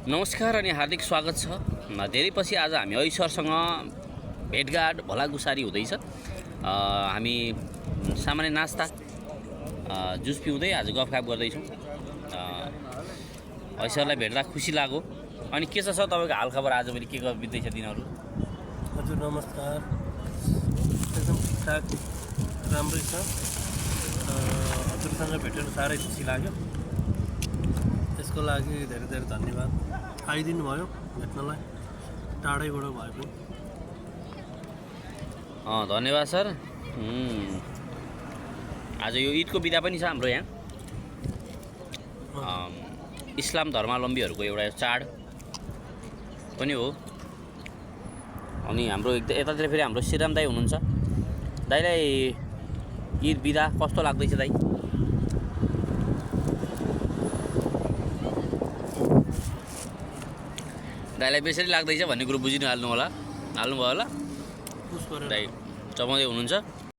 नमस्कार अनि हार्दिक स्वागत छ। धेरै पछि आज हामी ऐश्वरसँग भेटघाट भलागुसारी हुँदैछ। हामी सामान्य नास्ता जुस पिउँदै आज गफगाफ गर्दैछौँ। ऐश्वरलाई भेट्दा खुसी लाग्यो। अनि के छ सर तपाईँको हालखबर आज मैले के बित्दैछ दिनहरू? हजुर नमस्कार, एकदम ठिकठाक राम्रै छ। हजुरसँग भेटेर साह्रै खुसी लाग्यो। यसको लागि धेरै धेरै धन्यवाद। आइदिनु भयो भेट्नलाई, टाढैबाट भए पनि। धन्यवाद सर। आज यो ईदको बिदा पनि छ हाम्रो यहाँ। इस्लाम धर्मावलम्बीहरूको एउटा चाड पनि हो। अनि हाम्रो यतातिर फेरि हाम्रो श्रीराम दाई हुनुहुन्छ। दाइलाई ईद बिदा कस्तो लाग्दैछ दाइ? दाइलाई बेसरी लाग्दैछ भन्ने कुरो बुझिनु हाल्नुभयो होला। दाइ चबाउँदै हुनुहुन्छ।